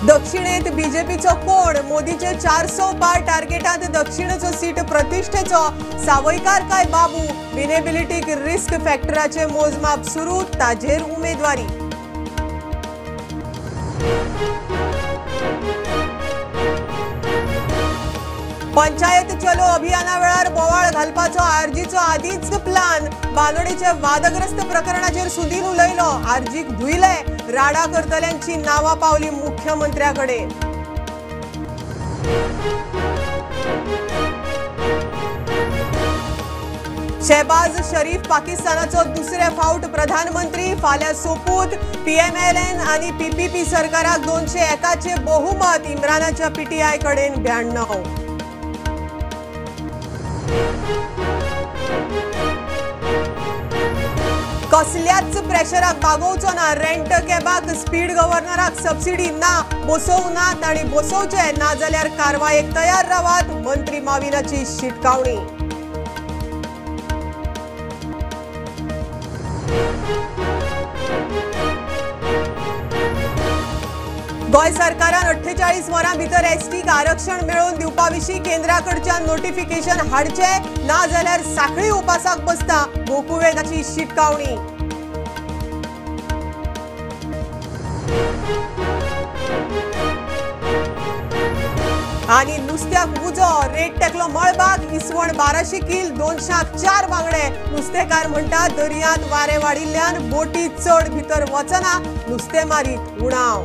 दक्षिणेत बीजेपीचो कोण? मोदीचे 400 पार टार्गेटात दक्षिणेचो सीट प्रतिष्ठेचो। सावयकार काय बाबू? विनेबिलिटीक रिस्क फॅक्टराचे मोजमाप सुरू, ताजेर उमेदवारी। पंचायत चलो अभियाना वेळार बोवाळ घालपाचो आरजीचो आदींच प्लान। बानोडेच्या वादग्रस्त प्रकरणाचेर सुदीन उलयलो, आरजीक धुयले, राडा करतल्यांची नांवां पावली मुख्यमंत्र्याकडे। शहबाज शरीफ पाकिस्तानाचो दुसरे फावट प्रधानमंत्री, फाल्यां सोपूत। पीएमएलएन आनी पीपीपी सरकाराक 201 बहुमत, इम्रानाच्या पीटीआय कडेन 92। कसल्याच प्रेशराक बागोवचो ना, रेंट कॅबाक स्पीड गव्हर्नराक सबसिडी ना, बसोवं ना तांणी बसोवचें, ना जाल्यार कारवायेक तयार रावात, मंत्री माविनाची शिटकावणी। गोंय सरकारान 48 वरां भितर एसटीक आरक्षण मेळोवन दिवपा विशीं केंद्रा कडच्यान नोटिफिकेशन हाडचें, ना जाल्यार साखळी उपासाक बसता, गोकुवेदाची शिटकावणी। आनी नुस्त्याक उजो, रेट टेकलो मळबाक, इसवण 1200 कील, 200 4 बांगडे। नुस्तेकार म्हणटा दर्यांत वारें वाडिल्ल्यान बोटी चड भितर वचना, नुस्तेमारीत उणाव।